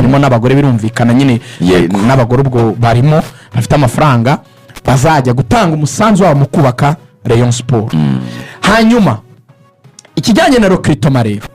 Harimo n'abagore, birumvikana nyine. N'abagore ubwo barimo bafite amafaranga bazajya gutanga umusanzu wabo mu kubaka Rayon Sports. Hanyuma ikijyanye na recrutement rero,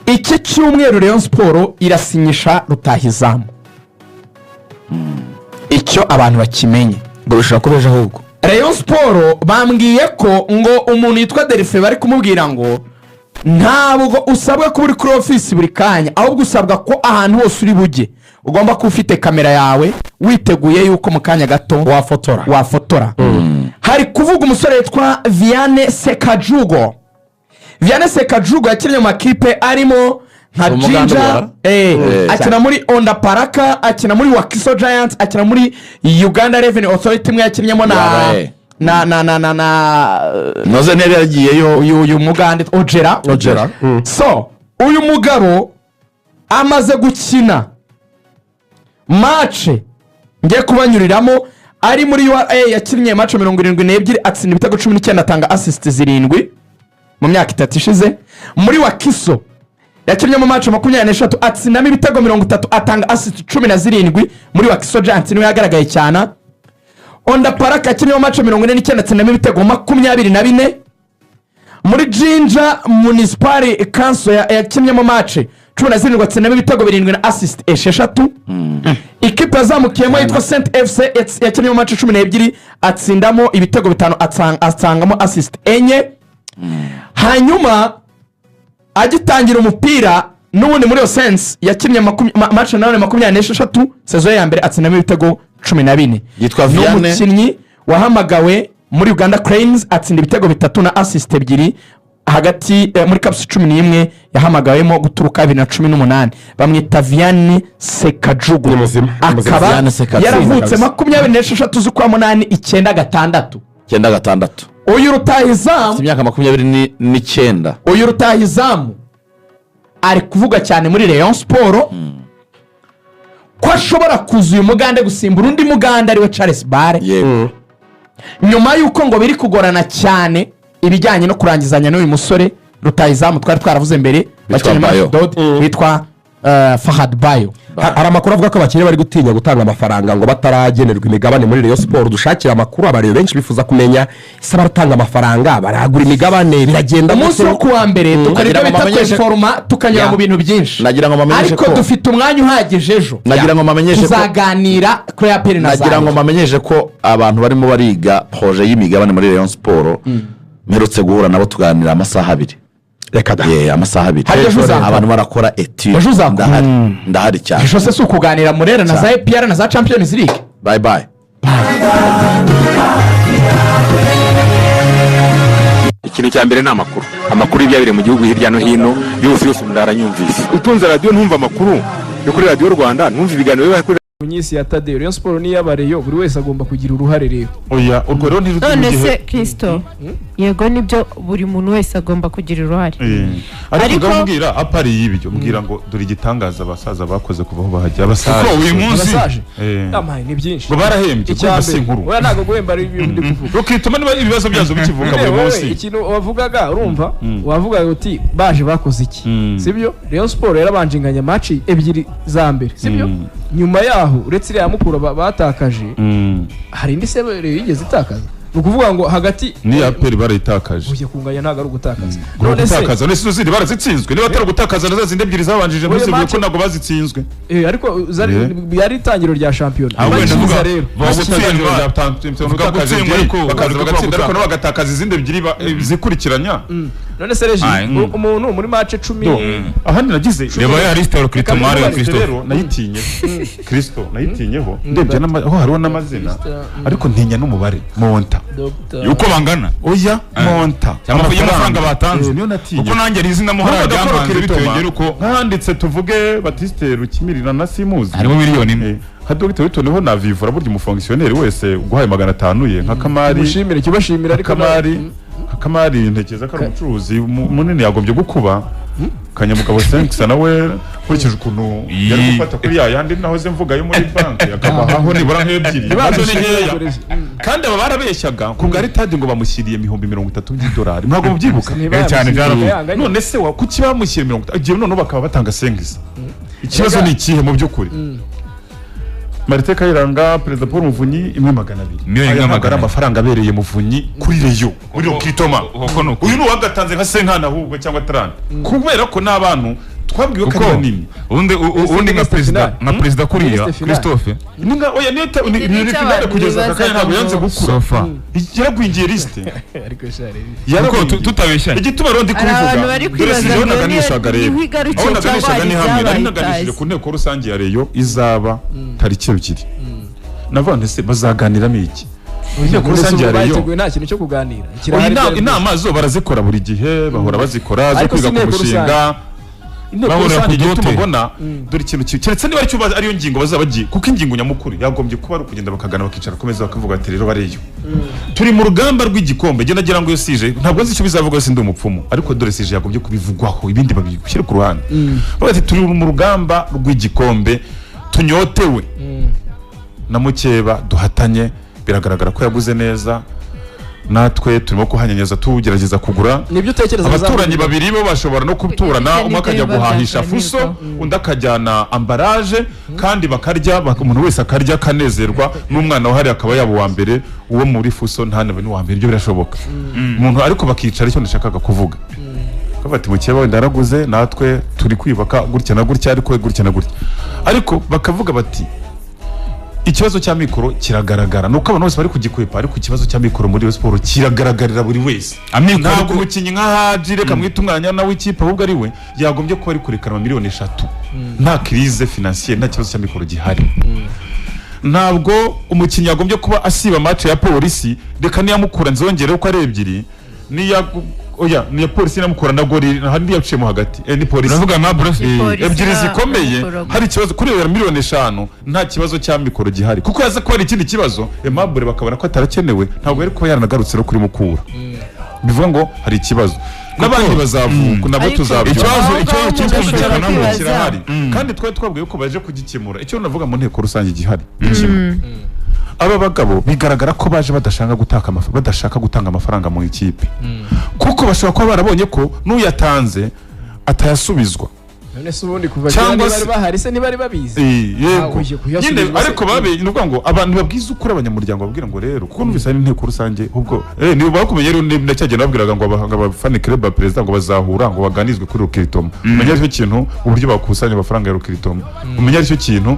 iki cyumweru Rayon Sports irasinyisha rutahizamu, icyo abantu bakimenye. Ngo bishobora kuba ejo ahubwo. Rayon Sports bambwiye ko ngo umuntu yitwa Derife bari kumubwira ngo ntabwo usabwa kuba uri kuri ofisi buri kanya, ahubwo usabwa ko ahantu hose uri bujye ugomba kuba ufite kamera yawe, witeguye yuko mu kanya gato wafotora. Wafotora. Hari kuvuga umusore witwa Viane Sekajugo. Viane Sekajugo yakinnye mu makipe arimo nka Umuganda Jinja, ubara? Akina muri Onda Paraka, akina muri Wakiso Giants, akina muri Uganda Revenue Authority imwe yakinnyemo na Yabaye. na Noze ntiyari yaragiyeyo? Uyu mugande Ojera. Ojera. So uyu mugabo amaze gukina match, ngiye kubanyuriramo, ari muri URA yakinnye match 72, atsinda ibitego 19, atanga assist 7 mu myaka 3 ishize. Muri Wakiso yakinnyemo match 23, atsindamo ibitego 30, atanga assist 17. Muri Wakiso Giants niwe yagaragaye cyane. Onda Paraka yakinnyemo match 49, atsindamo ibitego 24. Muri Jinja Municipal Council yakinnyemo match 17, atsindamo ibitego 7 na assist 6. Ikipe yazamukiyemo yitwa Saint FC yakinnyemo match 12, atsindamo ibitego 5, atangamo assist 4. Hanyuma agitangira umupira n'ubundi muri iyo sense yakinnye match nanone 26, saison ye ya mbere atsindamo ibitego 14. Yitwa Ni Vianney. umukinnyi wahamagawe muri Uganda Cranes, atsinda ibitego 3 na assist 2 hagati muri caps 11 yahamagawemo guturuka 2018. Bamwita Vianney Sekajugu. Ni muzima, ni muzima. Akaba Vianney Sekajugu. yaravutse Kabisa. 26 z'ukwa 8 96. 96. Uyu rutahizamu Afite imyaka 29. Uyu rutahizamu ari kuvuga cyane muri Rayon Sports ko ashobora kuza uyu mugande gusimbura undi mugande ariwe Charles Bare, nyuma y'uko ngo biri kugorana cyane ibijyanye no kurangizanya n'uyu musore rutahizamu twari twaravuze mbere bakina muri Bayo. Ashdod witwa Fahad Bayo. Hari amakuru avuga ko abakiriya bari gutinya gutanga amafaranga ngo bataragenerwa imigabane muri Rayon Sports. Dushakira amakuru. Abareba benshi bifuza kumenya ese baratanga amafaranga, baragura imigabane, biragenda Umunsi gute? wo kuwa mbere dukora Nagira ibyo ngo bita mbamenyeshe- kweforoma, tukanyura Ya. mu bintu byinshi, Nagira ngo mbamenyeshe ariko ko- dufite umwanya uhagije ejo. Nagira ngo mbamenyeshe ko- Tuzaganira kuri APR na Nagira ngo Zayo. mbamenyeshe ko abantu barimo bariga projet y'imigabane muri Rayon Sports mperutse guhura nabo, tuganira amasaha 2. Reka da! Ye, amasaha 2. Harya ejo uzakora? Abantu barakora étude. Ejo uzakora? Ndahari, ndahari cyane. Ejo se si ukuganira Murera na za APR na za Champions League? Bye bye. Ikintu cya mbere ni amakuru, amakuru y'ibyabereye mu gihugu hirya no hino, yose yose umuntu aranyumvise. Utunze radiyo ntumva amakuru yo kuri Radiyo Rwanda, ntumva ibiganiro biba kuri Nyisi ya Tadeyo, Rayon Sports n'iy'abareyo, buri wese agomba kugira uruhare rero. Oya, urwo rero ntiruri None mu gihe. se Kirisito, yego nibyo, buri muntu wese agomba kugira uruhare. Ariko Ariko- mbwira à part y'ibyo, mbwira ngo dore igitangaza abasaza bakoze kuva aho bahajya, abasaza. Kuko uyu munsi Abasaje amaye ni byinshi. Ngo barahembye. Icya Kumva si mbere, inkuru. oya, ntabwo guhemba ari ibintu ndi kuvuga. Rukituma niba ibibazo byazo bikivuka buri Wowe, munsi. ikintu wavugaga, urumva wavugaga uti baje bakoze iki? Sibyo? Rayon Sports yarabanje inganya match ebyiri za mbere, sibyo? Nyuma yaho, uretse iriya Mukura batakaje, hari indi se Rayon yigeze itakaza? Ni ukuvuga ngo hagati Ni APR barayitakaje. Ujya kunganya ntabwo ari ugutakaza. None None se gutakaza, none se izo zindi barazitsinzwe? Niba atari ugutakaza, na za zindi ebyiri zabanjije Oya, ntuzivuge ko ntabwo bazitsinzwe. Ariko yari itangiro rya shampiyona. Ahubwo wenda Bakiza vuga- rero. vuga gutsindwa. Vuga Gutakaza gutsindwa, ebyiri, ariko bakaza ariko bagatsinda, ariko gutakaza. nabo bagatakaza izindi ebyiri zikurikiranya. None se reji Ah. umuntu muri match 10 Do, ahandi nagize Reba ya liste ya recrutement Reka ya Christophe. rero nayitinye, Kristo, nayitinyeho ndebye aho hariho n'amazina, ariko ntinya n'umubare montant. Dr. Yuko bangana. Oya, montant. Cyangwa y'amafaranga batanze. Niyo natinye. Kuko nanjye ari izina muhora Numvaga ko ryamanze bitewe Rokitoma, n'uko nkanditse tuvuge Batiste Rukimirira na Simuzi harimo miliyoni 1. Nka Dr Witoneho navivura, burya umufonctionnaire wese uguhaye 500 ye nka Kamari. Mushimire kibashimira, ariko Kamari, nka Kamari ntekereza ko ari umucuruzi munini, yagombye gukuba Kanyamugabo Senkisa nawe nkurikije ukuntu yari gufata kuri ya yandi nahoze mvuga yo muri banki, akabahaho nibura nk'ebyiri, nazo ni nkeya. Kandi aba barabeshyaga ku bwa ritadi ngo bamushyiriye 30,000 by'idolari, ntabwo mubyibuka? Cyane, byaravuze. None se wa kuki bamushyiriye 30 igihe noneho bakaba batanga senkisa? Ikibazo Rega- ni ikihe mu by'ukuri? Marite Kayiranga, Perezida Paul Muvunyi, 1 200. Miliyoni Aya imwe ntabwo ari magana abiri. amafaranga abereye Muvunyi kuri Rayon, muri recrutement. Kuko ni ukuri. Uyu ni uwagatanze nka 50 ahubwo cyangwa 30, kubera ko n'abantu twabwiwe ko ari Kuko banini. ubundi ubundi nka Liste perezida, finale. nka perezida kuriya Liste finale. Christophe. Ni nka oya, niyo Iki ni ni icyo finale abantu kugeza aka kanya ntabwo yanze bibazaga ngo- gukura. Sofa. Yaragwingiye liste. Ariko shari. Yaragwingiye. Kuko tutabeshyanye. Igituma rero ndi Hari abantu kubivuga, bari dore kwibaza sijeho ngo niyo- naganishaga rero, niho igarukiye aho cyangwa naganishaga hari ni hamwe nari ibyabaye naganishije itazi. ku nteko rusange ya Rayon izaba tariki 2. Navuga nti se bazaganiramo iki inteko rusange ya Rayon? Bateguye nta kintu cyo kuganira. Oya, Kirahari byari inama zo barazikora buri gihe, bahora bazikora zo Ariko si kwiga ku inteko mushinga. Inteko Bahurira rusange ku igituma duhoteli. mbona dore ikintu keretse niba aricyo ariyo ngingo bazaba bagiye, kuko ingingo nyamukuru yagombye kuba ari ukugenda bakagana, bakicara ku meza, bakavuga ati rero bareyo turi mu rugamba rw'igikombe. Njye nagira ngo iyo sujet, ntabwo nzi icyo bizavuga, sindi umupfumu, ariko dore sujet yagombye kubivugwaho, ibindi babishyire ku ruhande. Bavuga ati turi mu rugamba rw'igikombe, tunyotewe na mukeba duhatanye, biragaragara ko yaguze neza, natwe turimo kuhanyanyaza tugerageza kugura. Nibyo utekereza Abaturanyi bazavuga? babiri bo bashobora no guturana, Ibyo umwe nibyo akajya biba guhahisha byaganirwaho. fuso, undi akajyana emballage, kandi bakarya, umuntu wese akarya akanezerwa, n'umwana wahariye akaba yaba uwa mbere, uwo muri fuso ntanabe n'uwa mbere. Ibyo birashoboka umuntu, ariko bakicara. Icyo nashakaga kuvuga, bavuga ati mukeba wenda yaraguze, natwe turi kwiyubaka gutya na gutya, ariko gutya na gutya, ariko bakavuga bati ikibazo cya mikoro kiragaragara, ni uko abantu bose bari kugikwepa, ariko ikibazo cya mikoro muri Rayon Sport kiragaragarira buri wese. Amikoro Ntabwo umukinnyi nka Haji, reka mwite umwanya w'ikipe, ahubwo ari we yagombye kuba ari kurekana 3 miliyoni nta crise financière, nta kibazo cya mikoro gihari. Ntabwo umukinnyi yagombye kuba asiba match ya Polisi, reka niyamukura nzongere uko ari ebyiri, niya oya niya Polisi namukura na Gori hari yaciyemo hagati, ni Polisi. Uravuga na Bruce. Ni Polisi Ebyiri na- zikomeye. na Hari ikibazo kuri 5 miliyoni nta kibazo cya mikoro gihari, kuko yaza kuba hari ikindi kibazo, Aimable bakabona ko atarakenewe, ntabwo yari kuba yaranagarutse no kuri Mukura. Bivuga ngo hari ikibazo n'abandi bazavuka nabo Ariko tuzabyumva. Ikibazo Aho ngaho ikibazo umuntu kiri ashobora kumvikanamo. kwibaza. Kirahari, kandi twari twabwiye ko baje kugikemura. Icyo navuga mu nteko rusange gihari ni kimwe: aba bagabo bigaragara ko baje badashaka gutanga amafaranga mu ikipe, kuko bashobora kuba barabonye ko n'uyatanze atayasubizwa. None se ubundi kuva kera Cyangwa ntibari se- bahari se, ntibari babizi? Yego. Ugiye kuyasubizwa Nyine se? ariko babe ni ukuvuga ngo abantu babwiza ukuri abanyamuryango, babwira ngo rero kuko numvise hari inteko rusange ubwo niba bakumenye rero ndacyagenda babwiraga ngo ngo abafana club ya perezida ngo bazahura ngo baganizwe kuri recrutement, umenya aricyo kintu, uburyo bakusanya amafaranga ya recrutement, umenya aricyo kintu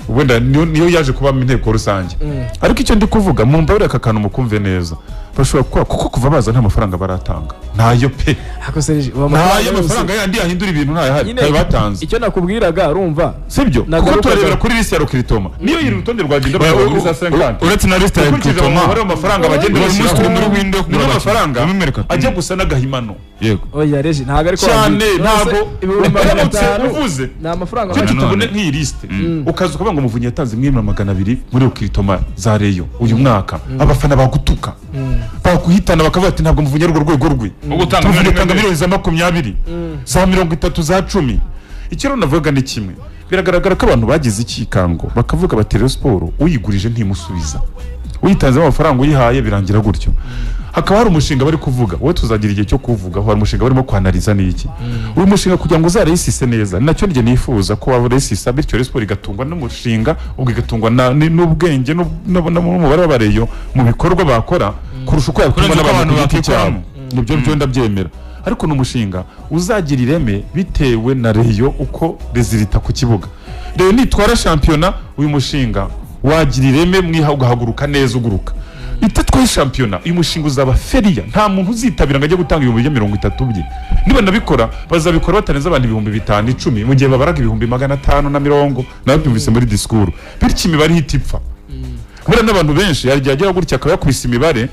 wenda niyo yaje kuba mu inteko rusange. Ariko icyo ndi kuvuga, mu mbabarire, aka kantu mukumve neza, bashobora kuba kuko kuva baza nta mafaranga baratanga, ntayo pe. Ako Serge, ubu amafaranga Ntayo yose- mafaranga yandi yahindura ibintu ntayahari, Nyine ntayo batanze. Icyo nakubwiraga, urumva? Sibyo, kuko Nagarukaga- turarebera kuri liste ya recrutement, niyo iri rutonde rwagenda rukaba muri za 50. Uretse na liste ya Ukurikije recrutement, umubare w'amafaranga bagenda uyu munsi bashyiraho, turi muri window yo kugura niyo abakinnyi. mafaranga Muri mercato. ajya gusa n'agahimano. Yego. Oya Reji, ntabwo ariko Cyane. wabyita. None se Ntabwo 500,000 uramutse uvuze ni amafaranga cyo make. Nanone. tubone nk'iyi liste, ukaza ukavuga ngo Muvunyi yatanze 1 200,000 muri recrutement za Rayon uyu mwaka, abafana bagutuka, bakuhitana, bakavuga ati ntabwo Muvunyi ari urwo rwego rwe. Wo gutanga Muvunyi miliyoni atanga imwe. miliyoni za 20, za 30, za 10. Icyo rero navuga ni kimwe: biragaragara ko abantu bagize ikikango, bakavuga bati Rayon Sport uyigurije ntimusubiza, uyitanzemo amafaranga uyihaye birangira gutyo. Hakaba hari umushinga bari kuvuga, wowe tuzagira igihe cyo kuvuga, hari umushinga barimo kwanariza n'iki. Uyu mushinga kugira ngo uzaresise neza, ni nacyo njye nifuza ko waba resisa, bityo Rayon Sport igatungwa n'umushinga, ubwo igatungwa n'ubwenge n'umubare w'abareyo mu bikorwa bakora kurusha uko yatungwa Kurenza uko n'abantu ku abantu giti cyabo. bakikoramo. Nibyo byo ndabyemera, ariko ni umushinga uzagira ireme bitewe na Rayon uko résultat ku kibuga. Rayon nitwara shampiyona, uyu mushinga wagira ireme, mwiha ugahaguruka neza uguruka. Itatwaye shampiyona, uyu mushinga uzaba failure. Nta muntu uzitabira ngo ajye gutanga 30,000 bye. Niba nabikora, bazabikora batarenze abantu 5,000, 10, mu gihe babaraga 540,000. Nabyumvise muri disikuru, bityo imibare ihita ipfa. Buriya n'abantu benshi yagiye agera gutya akaba yakubise imibare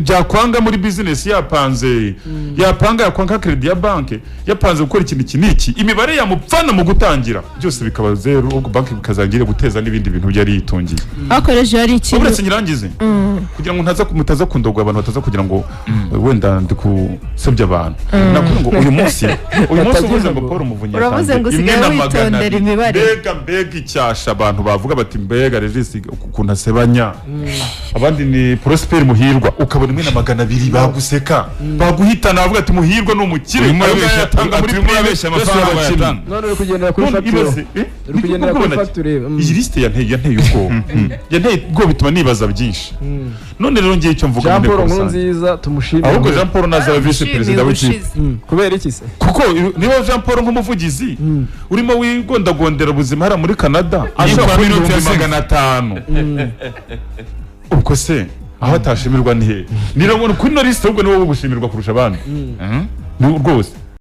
byakwanga muri bizinesi yapanze, yapanga yakwanga crédit ya banki, yapanze gukora ikintu iki n'iki, imibare yamupfana mu gutangira byose bikaba zeru, ubwo banki bikazangira guteza n'ibindi bintu byari yitungiye. Hakoresheje hari ikintu. Uretse nyirangize kugira ngo ntaza mutaza kundogwa, abantu bataza kugira ngo wenda ndi gusebya abantu, nakubwira ngo uyu munsi uvuze ngo Paul Muvunyi Uravuze yatanze ngo usigaye 1 200,000. witondera imibare. Mbega mbega icyasha, abantu bavuga bati mbega Regis ukuntu asebanya abandi, ni Prosper Muhirwa. Ukabona imwe na 200, baguseka, baguhitana, bavuga ati: "Muhirwa ni umukire." Urimo Ayo urabeshya, yatanga muri urimo prime, urabeshya yose amafaranga abakinnyi. bayatanga. None uri kugendera kuri None fagitire, ibaze, uri kugendera niko kuri kubona fagitire. Iyi lisite yanteye ubwoba, yanteye ubwoba, bituma nibaza byinshi. None rero ngiye icyo mvuga Jean mu Paul nteko rusange. Nkurunziza tumushimire. Ahubwo Jean Paul nazaba visi perezida w'ikipe. Ubushize. Kubera iki se? Kuko niba Jean Paul nk'umuvugizi urimo wigondagondera ubuzima hariya muri Canada ashobora Yitwa kubona Minute ibihumbi ya 500, ubwo se aho atashimirwa ni hehe? Nirabona kuri ino lisite ahubwo ni wowe gushimirwa kurusha abandi. Ni rwose.